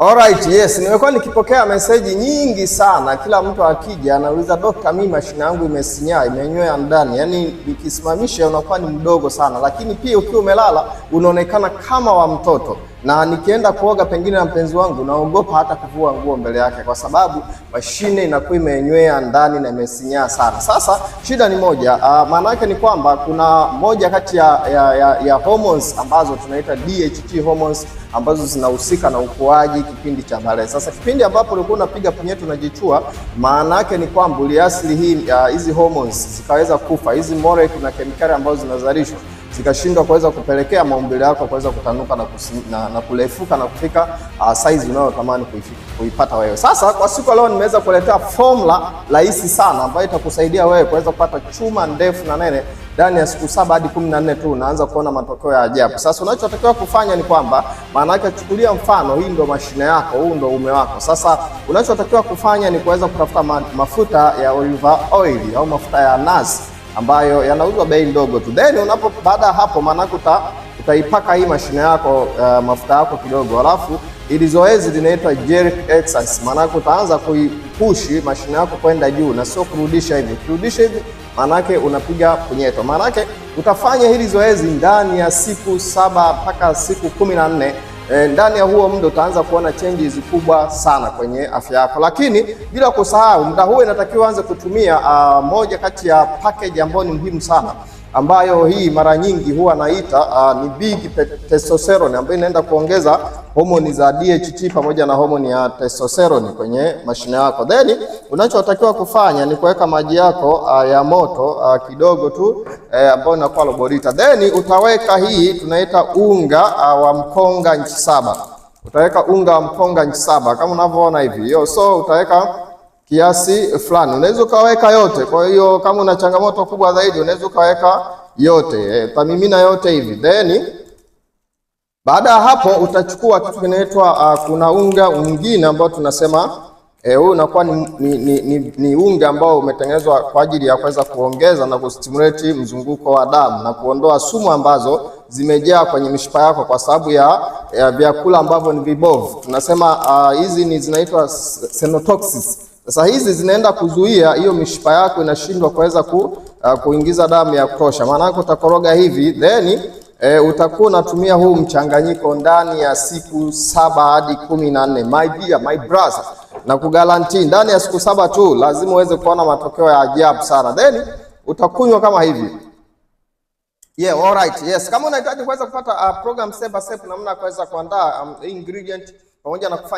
Alright, yes, nimekuwa nikipokea meseji nyingi sana. Kila mtu akija anauliza, "Dokta, mimi mashine yangu imesinyaa, imenywea ndani." Yaani nikisimamisha unakuwa ni mdogo sana, lakini pia ukiwa umelala unaonekana kama wa mtoto. Na nikienda kuoga pengine na mpenzi wangu naogopa hata kuvua nguo mbele yake kwa sababu mashine inakuwa imenywea ndani na imesinyaa sana. Sasa shida ni moja, maana yake ni kwamba kuna moja kati ya hormones ambazo tunaita DHT hormones ambazo zinahusika na ukuaji kipindi cha balehe. Sasa kipindi ambapo ulikuwa unapiga punyeto unajichua, maana yake ni kwamba uliasili hizi hormones zikaweza kufa, hizi molecule na kemikali ambazo zinazalishwa zikashindwa kuweza kupelekea maumbile yako kuweza kutanuka na kurefuka na kufika size unayotamani kuipata wewe. Sasa kwa siku leo nimeweza kuletea formula rahisi sana ambayo itakusaidia wewe kuweza kupata chuma ndefu na nene ndani ya siku 7 hadi 14 tu unaanza kuona matokeo ya ajabu. Sasa unachotakiwa kufanya ni kwamba, maana yake, chukulia mfano, hii ndo mashine yako, huu ndo ume wako. Sasa unachotakiwa kufanya ni kuweza kutafuta mafuta ya olive oil au mafuta ya nazi ambayo yanauzwa bei ndogo tu. Then unapo baada ya hapo, maana yake utaipaka hii mashine yako mafuta yako kidogo, alafu ili zoezi linaitwa jerk exercise. Maana yake utaanza kuipush mashine yako kwenda juu na sio kurudisha hivi. Ukirudisha hivi, maana yake unapiga punyeto. Maana yake utafanya hili zoezi ndani ya siku 7 mpaka siku 14. Ndani ya huo muda utaanza kuona changes kubwa sana kwenye afya yako, lakini bila kusahau muda huo inatakiwa uanze kutumia moja kati ya package ambayo ni muhimu sana, ambayo hii mara nyingi huwa naita ni big testosterone, ambayo inaenda kuongeza homoni za DHT pamoja na homoni ya testosterone kwenye mashine yako. Then unachotakiwa kufanya ni kuweka maji yako ya moto kidogo tu ambayo inakuwa robo lita. Then utaweka hii tunaita unga wa mkonga nchi saba. Utaweka unga wa mkonga nchi saba kama unavyoona hivi. Yo, so utaweka kiasi fulani, unaweza ukaweka yote. Kwa hiyo kama una changamoto kubwa zaidi, unaweza ukaweka yote, utamimina yote hivi. Then baada ya hapo utachukua kitu kinaitwa kuna unga mwingine ambao tunasema huu unakuwa ni unga ambao umetengenezwa kwa ajili ya kuweza kuongeza na kustimulate mzunguko wa damu na kuondoa sumu ambazo zimejaa kwenye mishipa yako kwa sababu ya vyakula ambavyo ni vibovu. Tunasema hizi ni zinaitwa senotoxins. Sasa hizi zinaenda kuzuia hiyo mishipa yako inashindwa kuweza kuingiza damu ya kutosha. Maana yake utakoroga hivi, then utakuwa unatumia huu mchanganyiko ndani ya siku 7 hadi 14. My dear, my brother, na kuguarantee ndani ya siku 7 tu lazima uweze kuona matokeo ya ajabu sana. Then utakunywa kama hivi. Yeah, all right. Yes, kama unahitaji kuweza kupata program step by step namna ya kuweza kuandaa ingredient pamoja na kufanya